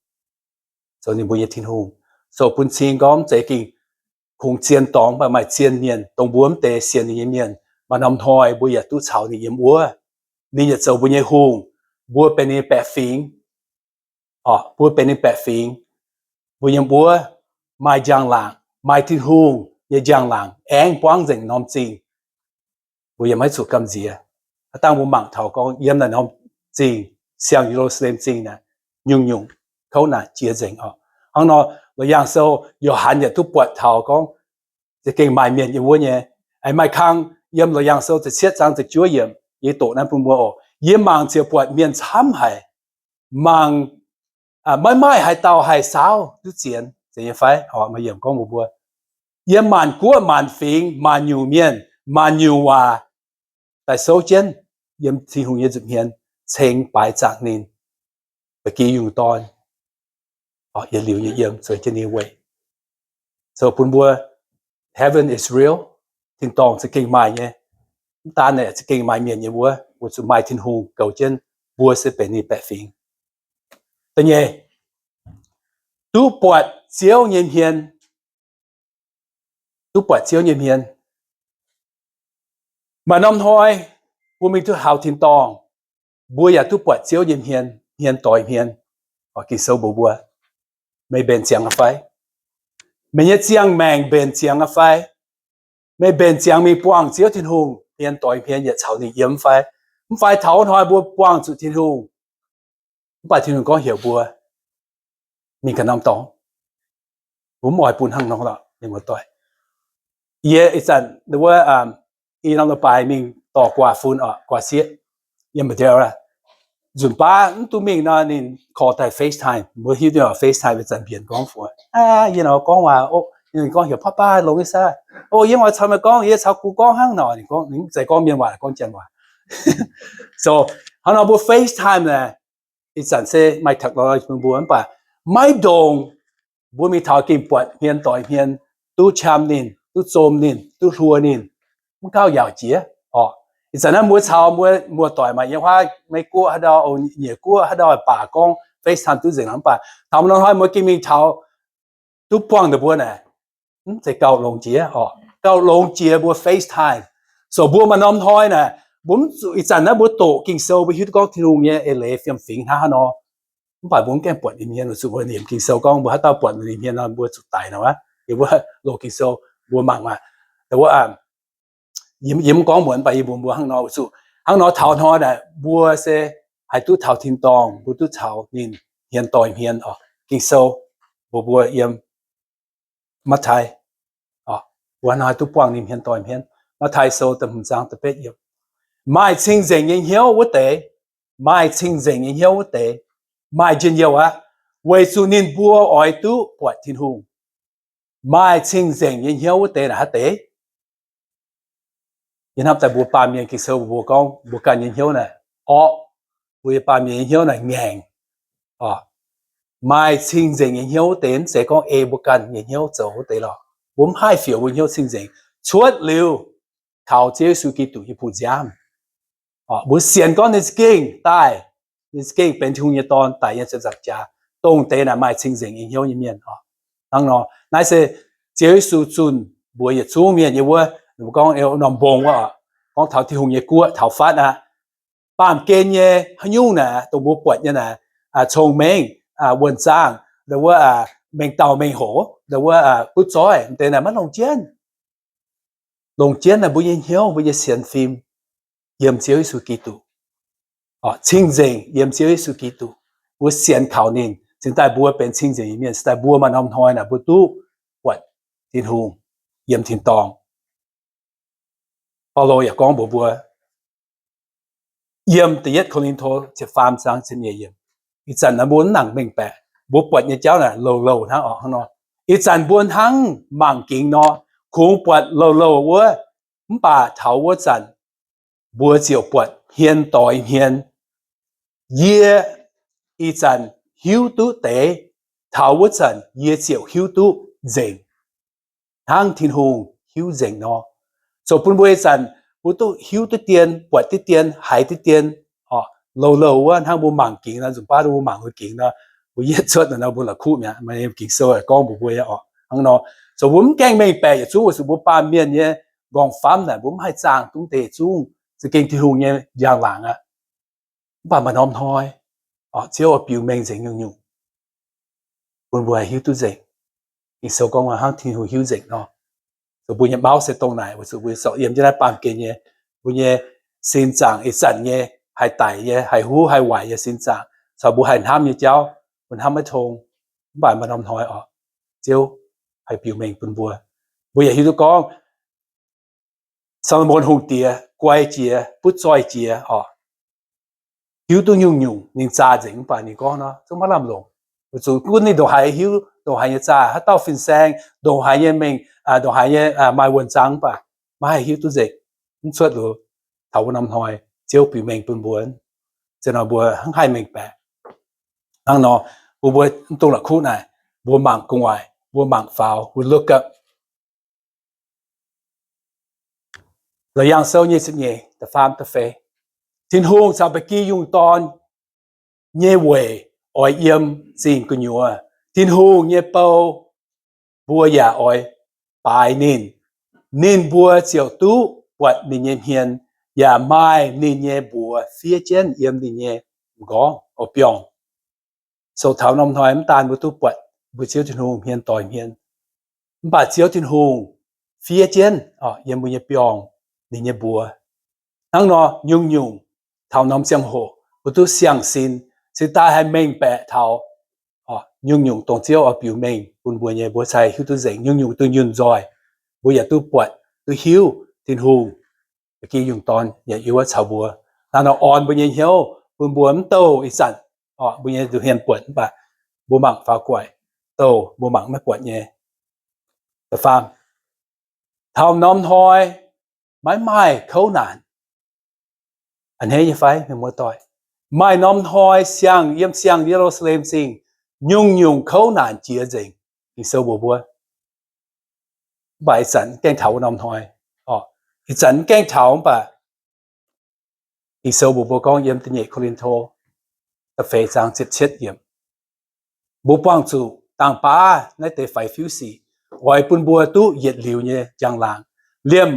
zoux ninh mbuo nyei Tin-Hungh. So bun cing gorngv zeiz ging kungx zien dorngx, mv baac maaih zien mienh dongh mbuo mv deix sienx ninh nyei mienh, maaih norm hnoi mbuo yaac duqv caux ninh yiem wuov. Ninh yaac zoux mbuo nyei hungh, mbuo benx ninh nyei baeqc fingx. Mbuo benx ninh baeqc fingx, mbuo yiem wuov maaih njang-laangc, maaih Tin-Hungh nyei njang-laangc aengx buangv nzengc norm zingh. Mbuo yiem maiv zuqc gamh nziex. Aav dangh mbuo mangc taux gorngv yiem naaiv norm zingh, siang-Ye^lu^saa^lem Zingh naaic, nyungc-nyungc kouv naanc jiex nzengc oc. Hnangv nor, Laauc Yaangh Sou Yo^han yaac duqv buatc taux gorngv za'gengh maaih mienh yiem wuov nyei. Aengx maaih kang yiem Laauc Yaangh Sou ziepc cietv zaang ziepc juov yiemc, yie doqc naaiv bun mbuo oc. Yie mangc ziouc buatc mienh camv haic. Mangc, maiv maaih haaix dauh haih saauv duqv zienx, zeiz nyei fai? Maaih yiemc gorngv mbuox mbuo, yiem maanc guoqv maanc fingx maanc nyungc mienh maanc nyungc waac daaih souv jienv yiem Tin-Hungh nyei nza'hmien ceng baaix zaangc ninh, ba'gi yungh dorn, yietc liuz nyei yiem zueiz jienv ninh weic. So bun mbuo, heaven is real, tin-dorngh za'gengh maaih nyei. Mv daan naaic za'gengh maaih mienh yiem wuov, weic zuqc maaih Tin-Hungh goux jienv, mbuo se benx ninh baeqc fingx. Da'nyeic, duqv buatc Ziouv nyei hmien. Duqv buatc Ziouv nyei hmien. Maaih norm hnoi mbuo mingh duqv hauz tin-dorngh, mbuo yaac duqv buatc Ziouv nyei hmien, hmien doix hmien. Ging-Sou mbuox mbuo, meih mbenc ziangx aqv fai? Meih nyei ziangh maengc mbenc ziangx aqv fai? Meih mbenc ziangx mingh buangh Ziouv Tin-Hungh hmien doix hmien yietc caux ninh yiem fai? Mv fai taux hnoi mbuo buangh zuqc Tin-Hungh, mv baac Tin-Hungh gorngv heuc mbuo mingh ganh norm dorngx. Mbuo mv oix bun hnangv nor lorqc, mienh muoz-doic. Yie ih zanc wuov, i norm leiz-baaix mingh dorh guaax fun oc, guaax sieqv, yiem Madeira. Nzunc baav mv duqv mingh nor, ninh call daaih FaceTime. Mbuo hiuv duqv FaceTime ih zanc mbienc gorngv fai, yie nor gorngv waac, ninh gorngv heuc, Papa, longx nyei saah? O, yie oix caux meih gorngv, yie caux gux gorngv hnangv nor. Ninh gorngv, ninh mv zeiz gorngv mienh waac, gorngv Janx waac. So hnangv nor mbuo FaceTime naaic, ih zanc se maaih technology bun mbuo, mv baac maiv ndongc mbuo mingh taux gengh buatc hmien doix hmien, duqv qam ninh, duqv zom ninh, duqv hluo ninh, mv gauh yaauc jiex oc. Ih zanc naaiv mbuo caux mbuo muoz-doic maaih yiem huaav Meiv Guoqv haaix ndau, Nyiec Guoqv haaix ndau baac gorngv FaceTime duqv nzengc nor, mv baac taux norm hnoi mbuo gengh mingh taux duqv buangh ninh mbuo naaic, mv zeiz gauh longx jiex oc. Gauh longx jiex mbuo FaceTime. So mbuo maaih norm hnoi naaic, mbuo mv zuqc, ih zanc naaiv mbuo doqc Ging-Sou mbuo hiuv duqv gorngv Tin-Hungh nyei eix leiz fiem-fingx hnangv haaix nor. Mv baac mbuo mv gaengh buatc ninh hmien, weic zuqc mbuo liemh Ging-Sou gorngv mbuo haaix dauh buatc ninh hmien nor mbuo zuqc daic nor aqv. Yie mbuo loz Ging-Sou mbuo mangc maah, yie mv gorngv muonc, mv baac yie mbuox mbuo hnangv nor, weic zuqc hnangv nor taux hnoi naaic mbuo se haih duqv taux tin-dorngh, mbuo duqv taux ninh hmien doic hmien oc. Ging-Sou mbuox mbuo yiem Matv^taai, mbuo hnoi duqv buangh ninh hmien doic hmien. Matv^taai Sou da'hmz zaang da'betv yiemc, maaih cing-nzengc nyei hnyouv wuov deix, maaih cing-nzengc nyei hnyouv wuov deix maaih njien-youh aqv, weic zuqc ninh mbuo oix duqv buatc Tin-Hungh. Maaih cing-nzengc nyei hnyouv wuov deix naaic haaix deix? Yie hnamv daaih mbuo baamh mienh Ging-Sou mbuox mbuo gorngv mbuo ganh nyei hnyouv naaic orqv, mbuo nyei baamh mienh nyei hnyouv naaic ngaengc. Maaih cing-nzengc nyei hnyouv wuov deix mv zeiz gorngv ei mbuo ganh nyei hnyouv zoux wuov deix lorqc. Mbuo mv haih fioux mbuo hnyouv cing-nzengc cuotv liuz taux Ziouv Yesu Giduc nyei bun nziaamv. Mbuo sienx gorngv ninh za'gengh daaih, ninh za'gengh benx Tin-Hungh nyei Dorn daic yiem ziepc nzaangc jaax, dongh deix naaic maaih cing-nzengc nyei hnyouv nyei mienh oc. Hnangv nor, naaiv se Ziouv Yesu zunh mbuox yietc zungv mienh nyei wuov, mbuo gorngv norm mbong wuov, gorngv taux Tin-Hungh nyei guoqv taux fatv aqv. Baamh gen nyei haaix nyungc naaic, dongh mbuo buatc nyei naaic, cong-mengh, wuonh zaangh, wuov, mengh dauh mengh hoc, wuov, butv zoih, deix naaic maiv longc jienv. Longc jienv naaic mbuo nyei hnyouv, mbuo nyei sienx fim yiem Ziouv Yesu Giduc. Cing-nzengc yiem Ziouv Yesu Giduc. Mbuo sienx kaux ninh, cingx daaih mbuo benx cing-nzengc nyei mienh, cingx daaih mbuo maaih norm hnoi naaic mbuo duqv buatc Tin-Hungh yiem tin-dorngh. Baulo yaac gorngv mbuox mbuo yiem da'yietv Ko^lin^to ziepc faam zaang ziepc nyeic yiemc, ih zanc naaiv mbuo mv nangc mengh baeqc, mbuo buatc nyei jauv naaic louh louh hnangv oc, hnangv nor. Ih zanc mbuo hnangv mangc gingx nor, kungx buatc louh louh wuov, mv baac taux wuov zanc mbuo ziouc buatc hmien doix hmien. Yie ih zanc hiuv duqv deix, taux wuov zanc yie ziouc hiuv duqv nzengc, hnangv Tin-Hungh hiuv nzengc nor. Zoux bun mbuo ih zanc mbuo duqv hiuv diqv dien, buatc diqv dien, haiz diqv dien, louh louh wuov hnangv mbuo mangc gingx nor, nzunc baav mbuo mangc mbuo gingx nor, mbuo yietv cuotv nor mbuo la'kuqv mi'aqv. Maaih Ging-Sou gorngv mbuox mbuo aqv oc, hnangv nor. Zoux mbuo mv gaengh mengh baeqc yietc zungv weic zuqc mbuo baamh mienh nyei nqorngv-famv naaic mbuo mv haih zaangh dongh deix zungv za'gengh Tin-Hungh nyei njang-laangc aqv. Mv baac maaih norm hnoi Ziouv oix biux mengh nzengc nyungc-nyungc bun mbuo haih hiuv duqv nzengc. Ging-Sou gorngv hnangv Tin-Hungh hiuv nzengc nor. Zoux mbuo nyei mauv se dongh naaic weic zuqc mbuo sortv yiem jienv naaiv baamh gen nyei, mbuo nyei sin zaangc ih zanc nyei, haih daic nyei, haih huv haih waaic nyei sin zaangc, caux mbuo haih hnamv nyei jauv, mbuo hnamv maiv tong. Mv baac maaih norm hnoi oc, Ziouv haih biux mengh bun mbuo. Mbuo yaac hiuv duqv gorngv Saa^lo^morn Hungh Diex guai jiex, butv zoih jiex oc. Hiuv duqv nyungc-nyungc, ninh zaah nzengc mv baac ninh gorngv nor zungv maiv lamh longc. Weic zuqc gunv ninh ndongc haaix hiuv ndongc haaix nyei zaah, haaix dauh fin-saeng, ndongc haaix nyei mengh, ndongc haaix nyei maaih wuonh zaang mv baac maiv haih hiuv duqv nzengc. Mv cuotv liuz taux wuov norm hnoi Ziouv biux mengh bun mbuo, zinh nor mbuo hnangv haih mengh baeqc. Hnangv nor, bun mbuo mv dungx la'kuqv naaic, mbuo mangc gu'nguaaic, mbuo mangc faaux, mbuo look up. La'yangh Sou nyei ziepc nyeic, da'faam da'feix. Tin-Hungh caux ba'gi yungh dorn nyei weic oix yiem zingh gu'nyuoz. Tin-Hungh nyei bou mbuo yaac oix baaix ninh. Ninh mbuo ziouc duqv buatc ninh nyei hmien, yaac maaih ninh nyei mbuox fiev jienv yiem ninh nyei m'nqorngv, o, biorngh. So taux norm hnoi mv daan mbuo duqv buatc mbuo Ziouv Tin-Hungh hmien doix hmien, mv baac Ziouv Tin-Hungh fiev jienv yiem mbuo nyei biorngh ninh nyei mbuox. Hnangv nor nyungc-nyungc taux norm ziangh hoc mbuo duqv siang-sin, cingx daaih haih mengh baeqc taux nyungc-nyungc dongh Ziouv oix biux mengh bun mbuo nyei, mbuo cingx hiuv duqv nzengc. Nyungc-nyungc duqv nyunc nzoih, mbuo yaac duqv buatc, duqv hiuv Tin-Hungh ba'gi yungh dorn yaac yiem wuov caux mbuo. Hnangv nor orn mbuo nyei hnyouv bun mbuo mv douh ih zanc mbuo nyei nduqc hmien buatc mv baac mbuo mangc faaux guaic, douh mbuo mangc maiv buatc nyei. Da'faam, taux norm hnoi maiv maaih kouv naanc. A'hneiv nyei fai, mienh muoz-doic? Maaih norm hnoi siang, yiem siang Ye^lu^saa^lem Zingh, nyungc-nyungc kouv naanc jiex nzengc. Ging-Sou mbuox mbuo, mv baac ih zanc mv gaengh taux wuov norm hnoi. Ih zanc mv gaengh taux mv baac Ging-Sou mbuox mbuo gorngv yiem da'nyeic Ko^lin^to da'feix zaang ziepc cietv yiemc, mbuo buangh zuqc dangh baav naaiv deix faix-fiuv sic. oix bun mbuo duqv yietc liuz nyei njang-laangc, liemh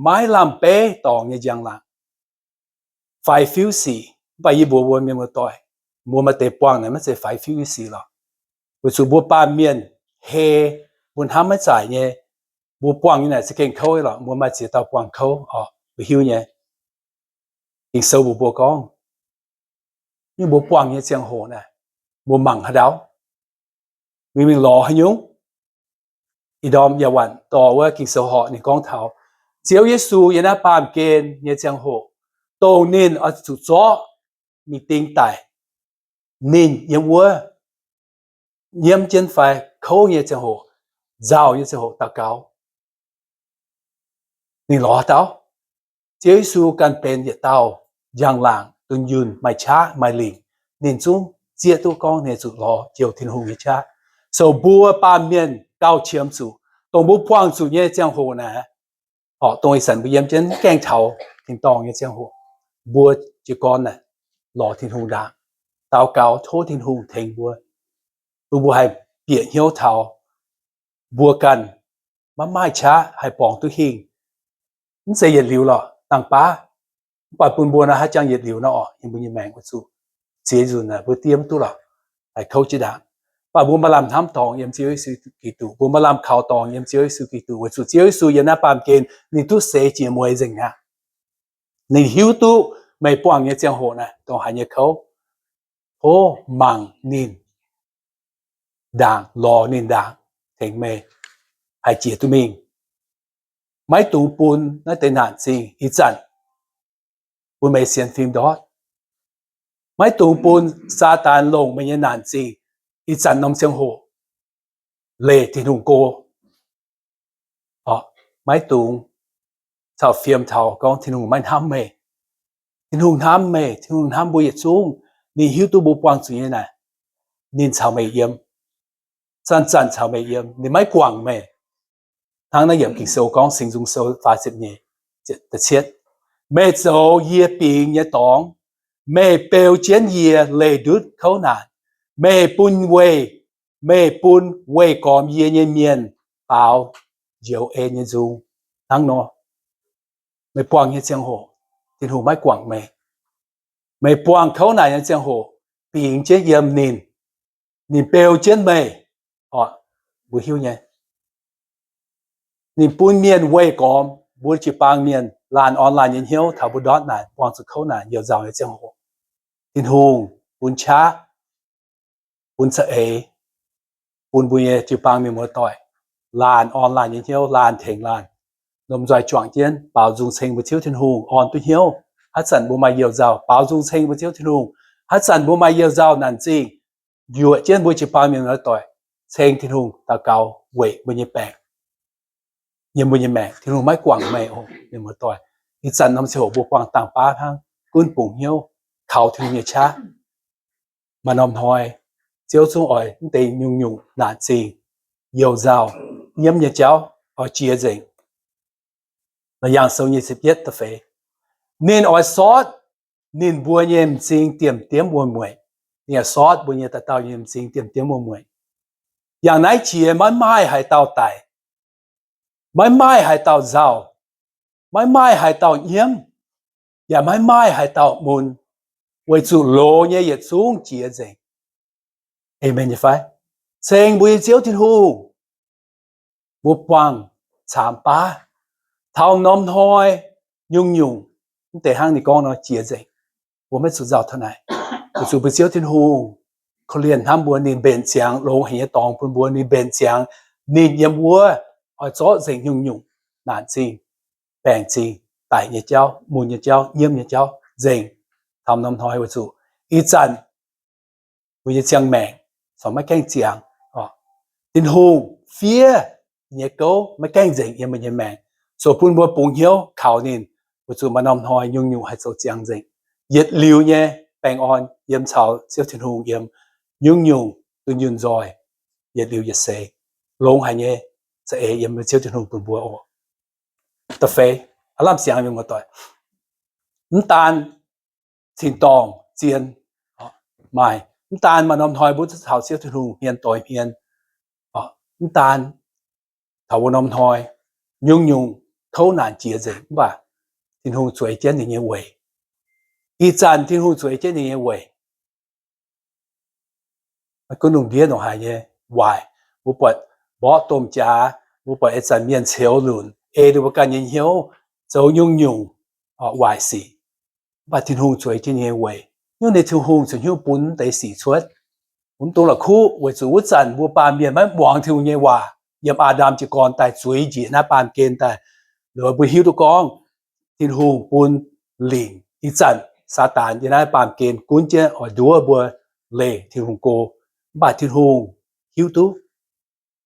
maiv lamh beiv dorngx nyei njang-laangc, faix fiuv sic. Mv baac yie mbuox mbuo mienh muoz-doic, mbuo maaih deix buangh naaic maiv zeiz faix fiuv nyei sic lorqc. Weic zuqc mbuo baamh mienh hei, mbuo hnamv maiv zaaic nyei, mbuo buangh nyei naaic za'gengh kouv lorqc. Mbuo maaih ziex dauh buangh kouv oc, mbuo hiuv nyei. Ging-Sou mbuox mbuo gorngv, nyungc mbuo buangh nyei ziangh hoc naaic, mbuo mangc haaix dauh, mingh mingh lorz haaix nyungc? Ih ndorm yaac waanc dorh wuov Ging-Sou horqc ninh gorngv taux Ziouv Yesu yiem naaiv baamh gen nyei ziangh hoc, dongh ninh oix zuqc zorqv mingh ding daic, ninh yiem wuov nyiemv jienv fai kouv nyei ziangh hoc, nzauh nyei ziangh hoc daux gaux, ninh lorz dauh. Ziouv Yesu ganh benx yietc dauh njang-laangc, dunh yunh, maaih qaqv maaih lingc. Ninh zungv zieqv duqv gorngv ninh zuqc lorz jouh Tin-Hungh nyei qaqv. So mbuo baamh mienh gauh qiemx zuqc, dongh mbuo buangh zuqc nyei ziangh hoc naaic, horqc dongh ih zanc mbuo yiem jienv gaengh taux tin-dorngh nyei ziangh hoc, mbuo jiez gorn naaic lorz Tin-Hungh ndaangc, daux gaux tov Tin-Hungh tengx mbuo, bun mbuo haih bieqc hnyouv taux mbuo ganh maiv maaih qaqv haih borngz duqv hingh. Mv zeiz yietc liuz lorqc, dangh baav. Mv baac bun mbuo naaiv haaix jangx yietc liuz nor orqc, yiem mbuo nyei maengc weic zuqc ziex nzunc naaic mbuo diev mv duqv lorqc, haih kouv jiex ndaangc. Mv baac mbuo maaih lamh hnamv dorngx yiem Ziouv Yesu Giduc, mbuo maaih lamh kaux dorngx yiem Ziouv Yesu Giduc weic zuqc Ziouv Yesu yiem naaiv baamh gen ninh duqv seix jiex mueiz nzengc aqv. Ninh hiuv duqv meih buangh nyei ziangh hoc naaic dongh haaix nyei kouv. Tov mangc ninh ndaangc, lorz ninh ndaangc, tengx meih haih jiex duqv mingh. Maiv dungx bun naaiv deix naanc zingh ih zanc bun meih sienx fim ndortv. Maiv dungx bun Saadaan longc meih nyei naanc zingh ih zanc norm ziangh hoc leih Tin-Hungh go. Maiv dungx caux fiem taux gorngv Tin-Hungh maiv hnamv meih. Tin-Hungh hnamv meih, Tin-Hungh hnamv mbuo yietc zungv. Ninh hiuv duqv mbuo buangh zuqc nyei naaic, ninh caux meih yiem, zanc-zanc caux meih yiem, ninh maiv guangc meih. Hnangv naaiv yiem Ging-Sou gorngv, Singx Nzung Sou faah ziepc nyeic, cietv, meih zoux yie bingx nyei dorngx, meih beu jienv yie leih ndutv kouv naanc, meih bun weih, meih bun weih gormx yie nyei mienh faaux njoux en nyei nzung. Hnangv nor, meih buangh nyei ziangh hoc, Tin-Hungh maiv guangc meih. Meih buangh kouv naanc nyei ziangh hoc, bingx jienv yiem ninh, ninh beu jienv meih. Orqc, mbuo hiuv nyei. Ninh bun mienh weih gormx mbuo jiu-baang mienh laanh online nyei hnyouv taux mbuo ndortv naaic buangh zuqc kouv naanc youc nzauh nyei ziangh hoc. Tin-Hungh bun qaqv, bun za'eix, bun mbuo nyei jiu-baang mienh muoz-doic laanh online nyei hnyouv, laanh tengx laanh lomh nzoih juangc jienv baaux nzung ceng mbuo Ziouv Tin-Hungh orn duqv hnyouv. Haaix zanc mbuo maaih youc nzauh, baaux nzung ceng mbuo Ziouv Tin-Hungh. Haaix zanc mbuo maaih youc nzauh naanc zingh, njuoqc jienv mbuo jiu-baang mienh muoz-doic ceng Tin-Hungh daux gaux weic mbuo nyei baengc. Yiem mbuo nyei maengc, Tin-Hungh maiv guangc meih oc, mienh muoz-doic. Ih zanc norm ziangh hoc mbuo buangh dangh baav hnangv, gunv bungx hnyouv kaux Tin-Hungh nyei qaqv. Maaih norm hnoi Ziouv zungv oix mv deix nyungc-nyungc naanc zingh, youc nzauh, nyiemv nyei jauv oix jiex nzengc. Laauc Yaangh Sou nyic ziepc yietv da'feix, ninh oix sortv ninh mbuo nyei m'zing diemv-diemv wuom-mueic. Ninh oix sortv mbuo nyei dauh dauh nyei m'zing diemv-diemv wuom-mueic. Yangh naaiv jiex maiv maaih haaix dauh daic, maiv maaih haaix dauh nzauh, maiv maaih haaix dauh nyiemv, yaac maiv maaih haaix dauh mun, weic zuqc loz nyei yietc zungv jiex nzengc. Aamen nyei fai? Ceng mbuo nyei Ziouv Tin-Hungh, mbuo buangh caamx baav. Taux norm hnoi nyungc-nyungc mv deix hnangv ninh gorngv nor jiex nzengc. Mbuo maiv zuqc nzauh taux naaic. Weic zuqc mbuo Ziouv Tin-Hungh korv-lienh hnamv mbuo, ninh mbenc ziangx longx haic nyei dorngx bun mbuo. Ninh mbenc ziangx ninh yiem wuov oix zorqv nzengc nyungc-nyungc naanc zingh, baengc zingh, daic nyei jauv, mun nyei jauv, nyiemv nyei jauv nzengc. Taux norm hnoi weic zuqc ih zanc mbuo nyei ziangh maengc corc maiv gaengh ziangx. Tin-Hungh fiev nyei gouv maiv gaengh nzengc yiem mbuo nyei maengc. So bun mbuo bungx hnyouv kaux ninh, weic zuqc maaih norm hnoi nyungc-nyungc haih zoux ziangx nzengc. Yietc liuz nyei baengh orn yiem caux Ziouv Tin-Hungh yiem, nyungc-nyungc dunh yunh nzoih, yietc liuz yietc seix, longx haic nyei za'eix yiem Ziouv Tin-Hungh bun mbuo oc. Da'feix, aav lamh siangx mienh muoz-doic, mv daan tin-dorngh zien, maaih, mv daan maaih norm hnoi mbuo zuqc caux Ziouv Tin-Hungh hmien doix hmien, mv daan taux wuov norm hnoi, nyungc-nyungc kouv naanc jiex nzengc, mv baac Tin-Hungh zueiz jienv ninh nyei weic. Ih zanc Tin-Hungh zueiz jienv ninh nyei weic. Maiv gunv lungh ndiev ndongc haaix nyei waaic, mbuo buatc mborqv domh jaax, mbuo buatc ih zanc mienh ceux lunc, ei ninh mbuo ganh nyei hnyouv zoux nyungc-nyungc waaic sic. Mv baac Tin-Hungh zueiz jienv ninh nyei weic. Nyungc ninh Tin-Hungh ziouc hnyouv bun mv deix sic cuotv. Mv dungx la'kuqv weic zuqc wuov zanc mbuo baamh mienh maiv muangx Tin-Hungh nyei waac. Yiem Aa^ndam jiez gorn daaih zueiz njiec naaiv baamh gen daaih, liuz mbuo hiuv duqv gorngv Tin-Hungh bun lingc. Ih zanc Saadaan yiem naaiv baamh gen gunv jienv oix nduov mbuo leih Tin-Hungh go. Mv baac Tin-Hungh hiuv duqv,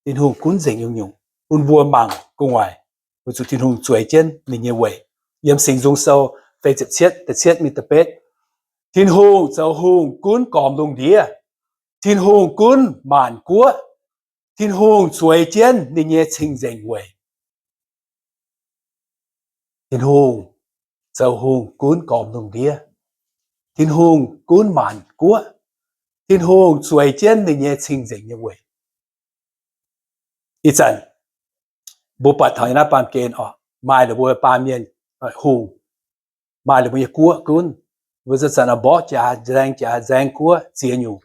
Tin-Hungh gunv nzengc nyungc-nyungc bun mbuo mangc gu'nguaaic, weic zuqc Tin-Hungh zueiz jienv ninh nyei weic. Yiem Singx Nzung Sou feix ziepc cietv, da'cietv mingh da'betv, Tin-Hungh zoux hungh gunv gormx lungh ndiev. Tin-Hungh gunv maanc guoqv. Tin-Hungh zueiz jienv ninh nyei cing-nzengc weic. Tin-Hungh zoux hungh gunv gormx lungh ndiev. Tin-Hungh gunv maanc guoqv. Tin-Hungh zueiz jienv ninh nyei cing-nzengc nyei weic. Ih zanc mbuo buatc taux yiem naaiv baamh gen oc, maaih la'buo baamh mienh hungh, maaih la'buo nyei guoqv gunv. Mbuo zanc-zanc oix mborqv jaax, nzaeng jaax, nzaeng guoqv ziex nyungc.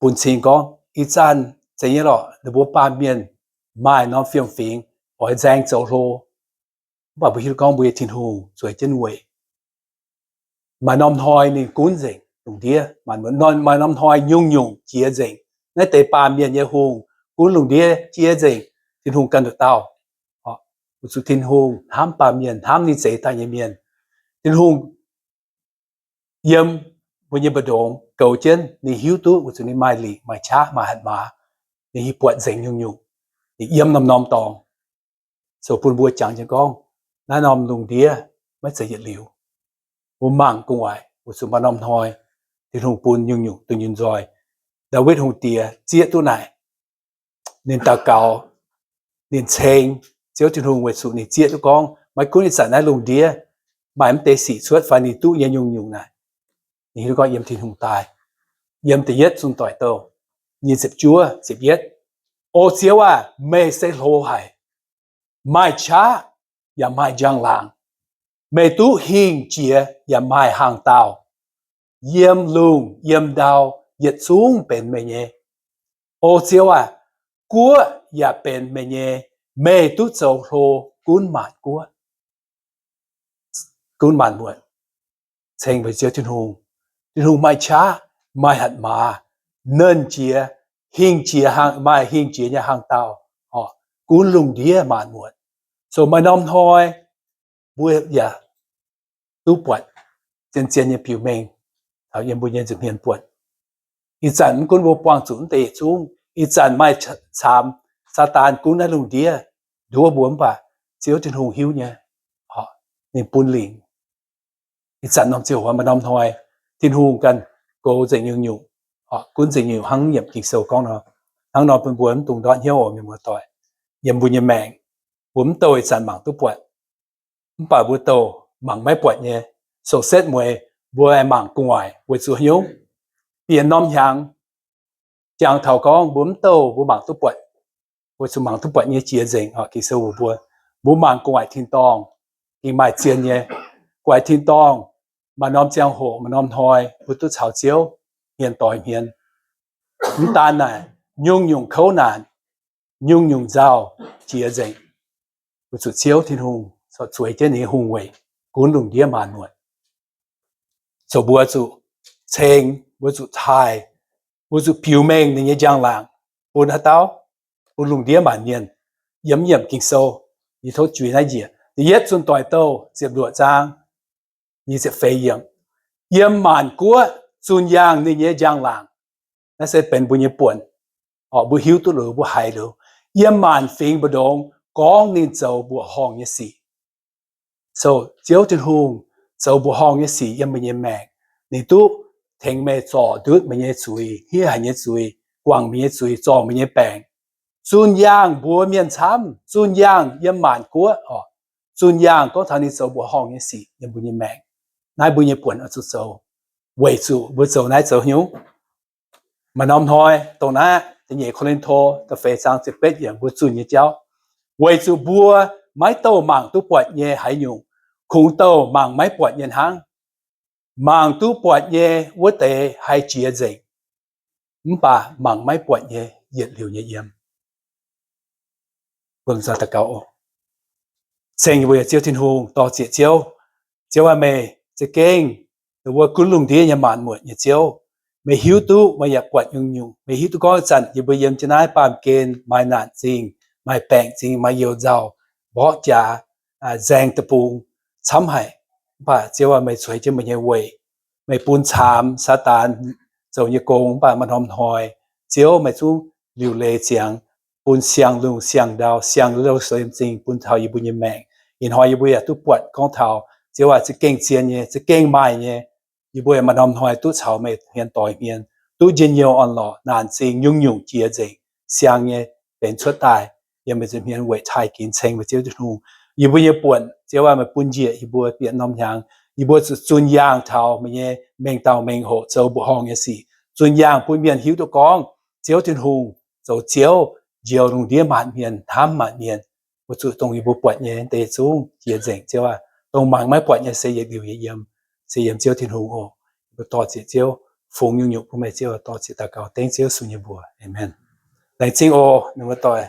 Bun cing gorngv ih zanc zeiz nyei lorqc, ninh mbuo baamh mienh maaih norm fiem-fingx oix nzaeng zoux hlo. Mv baac mbuo hiuv duqv gorngv mbuo nyei Tin-Hungh zueiz jienv weic. Maaih norm hnoi ninh gunv nzengc lungh ndiev, maaih norm hnoi nyungc-nyungc jiex nzengc. Naaiv deix baamh mienh nyei hungh gunv lungh ndiev jiex nzengc, Tin-Hungh ganh nduqc dauh. Weic zuqc Tin-Hungh hnamv baamh mienh, hnamv ninh zeix daaih nyei mienh. Tin-Hungh yiem mbuo nyei mbu'ndongx goux jienv, ninh hiuv duqv weic zuqc ninh maaih lingc, maaih qaqv, maaih hatc maaz, ninh hiuv buatc nzengc nyungc-nyungc, ninh yiem norm-norm dorngx. So bun mbuo jangx jienv gorngv, naaiv norm lungh ndiev maiv zeiz yietc liuz. Mbuo mangc gu'nguaaic weic zuqc maaih norm hnoi Tin-Hungh bun nyungc-nyungc dunh yunh nzoih. Ndaawitv Hungh Diex zieqv duqv naaic, ninh daux gaux, ninh ceng Ziouv Tin-Hungh weic zuqc ninh zieqv duqv gorngv maiv gunv ih zanc naaiv lungh ndiev maaih mv deix sic cuotv fai ninh duqv nyei nyungc-nyungc naaic, ninh hiuv duqv gorngv yiem Tin-Hungh daaih. Yiem da'yietv Zunh Doic Douh nyic ziepc juov ziepc yietv, O Ziouv aah! Meih se hlo haic, maaih qaqv yaac maaih njang-laangc. Meih duqv hingh jiex yaac maaih hangh daauh. Yiem lungh yiem ndau yietc zungv benx meih nyei. O Ziouv aah! Guoqv yaac benx meih nyei. Meih duqv zoux hlo gunv maanc guoqv, gunv maanc muotc. Ceng mbuo Ziouv Tin-Hungh. Tin-Hungh maaih qaqv, maaih hatc maaz, nernh jiex, hingh jiex, maaih hingh jiex nyei hangh daauh, gunv lungh ndiev maanc muotc. So maaih norm hnoi mbuo yaac duqv buatc zien-zien nyei biux mengh taux yiem mbuo nyei nza'hmien buonc. Ih zanc mv gunv mbuo buangh zuqc mv deix yietc zungv, ih zanc maaih caamx Saadaan gunv naaiv lungh ndiev nduov mbuo, mv baac Ziouv Tin-Hungh hiuv nyei, ninh bun lingc. Ih zanc norm ziangh hoc maaih norm hnoi Tin-Hungh ganh goux nzengc nyungc-nyungc, gunv nzengc nyungc-nyungc hnangv yiemc Ging-Sou gorngv nor. Hnangv nor bun mbuo mv dungx ndortv hnyouv oc, mienh muoz-doic. Yiem mbuo nyei maengc, mbuo mv douh ih zanc mangc duqv buatc, mv baac mbuo douh mangc maiv buatc nyei, sou setv mueiz mbuo aengx mangc gu'nguaaic weic zuqc haaix nyungc? Bieqc norm hnyangx, jangx taux gorngv mbuo mv douh mbuo mangc duqv buatc, weic zuqc mangc duqv buatc nyei jiex nzengc oc. Ging-Sou mbuox mbuo, mbuo mangc gu'nguaaic tin-dorngh, ging maaih zien nyei. Gu'nguaaic tin-dorngh, maaih norm ziangh hoc, maaih norm hnoi mbuo duqv caux Ziouv hmien doix hmien. Mv daan naaic, nyungc-nyungc kouv naanc, nyungc-nyungc nzauh jiex nzengc, weic zuqc Ziouv Tin-Hungh corc zueiz jienv ninh nyei hungh weic gunv lungh ndiev maanc muotc. Zoux mbuo zuqc ceng, mbuo zuqc taaih, mbuo zuqc biux mengh ninh nyei njang-laangc bun haaix dauh? Bun lungh ndiev maanc mienh. Yiem yiemc Ging-Sou, yie tov juix naaiv njiec, Da'yietv Zunh Doic Douh ziepc luoqc zaang, yiem maanc guoqv zunh yaangh ninh nyei njang-laangc. Naaiv se benx mbuo nyei buonc, mbuo hiuv duqv liuz, mbuo haiz liuz, yiem maanc fingx mbu'ndongx gorngv ninh zoux mbuoqc horngh nyei sic. So Ziouv Tin-Hungh zoux mbuoqc horngh nyei sic yiem meih nyei maengc, ninh duqv tengx meih zorc ndutv meih nyei zuiz, hniev haic nyei zuiz, guangc meih nyei zuiz, zorc meih nyei baengc. Zunh yaangh mbuox mienh camv, zunh yaangh yiem maanc guoqv oc, zunh yaangh gorngv taux ninh zoux mbuoqc horngh nyei sic yiem mbuo nyei maengc. Naaiv mbuo nyei buonc oix zuqc zoux. Weic zuqc mbuo zoux naaiv zoux haaix nyungc? Maaih norm hnoi dongh naaiv nyeic Ko^lin^to da'feix zaang ziepc betv yiemc mbuo zunh nyei jauv, weic zuqc mbuo maiv douh mangc duqv buatc nyei haaix nyungc, kungx douh mangc maiv buatc nyei hnangv. Mangc duqv buatc nyei wuov deix haih jiex nzengc, mv baac mangc maiv buatc nyei yietc liuz nyei yiem. Mbuo daux gaux oc. Ceng yie mbuo nyei Ziouv Tin-Hungh, dor-ziec Ziouv. Ziouv aac, meih za'gengh dongh wuov gunv lungh ndiev nyei maanc muotc nyei Ziouv. Meih hiuv duqv meih yaac buatc nyungc-nyungc. Meih hiuv duqv gorngv ih zanc yie mbuo yiem jienv naaiv baamh gen maaih naanc zingh, maaih baengc zingh, maaih youh nzauh, mborqv jaax, nzaeng deic-bung, camv haic. Mv baac Ziouv aac, meih cueix jienv meih nyei weic, meih bun caamx Saadaan zoux nyei gong, mv baac maaih norm hnoi Ziouv meih zungv liuc leiz ziangx, bun siang-lungh siang-ndau, siang-louh siang-zingh bun taux yie mbuo nyei maengc. Ih hnoi yie mbuo yaac duqv buatc gorngv taux Ziouv aac, za'gengh zien nyei, za'gengh maaih nyei. Yie mbuo yaac maaih norm hnoi duqv caux meih hmien doix hmien, duqv njien-youh orn-lorqc, naanc zingh, nyungc-nyungc jiex nzengc, siang nyei benx cuotv daaih yiem meih nzuonx hmien weic taaih ginx ceng meih Ziouv Tin-Hungh. Yie mbuo nyei buonc Ziouv aac, meih bun njiec yie mbuo bieqc norm hnyangx, yie mbuo zuqc zunh yaangh taux meih nyei mengh dauh mengh hoc zoux mbuoqc horngh nyei sic, zunh yaangh bun mienh hiuv duqv gorngv Ziouv Tin-Hungh zoux Ziouv, njoux lungh ndiev maanc mienh, hnamv maanc mienh. Weic zuqc dongh yie mbuo buatc nyei deix zungv jiex nzengc Ziouv aac. Dongh mangc maiv buatc nyei se yietc liuz nyei yiem, se yiem Ziouv Tin-Hungh oc. Yie mbuo dor-ziec Ziouv, fungx nyungc-nyungc bun meih Ziouv, dor-ziec daux gaux dengv Ziouv Yesu nyei mbuox. Aamen. Laengz zingh oc, ninh mbuo doic.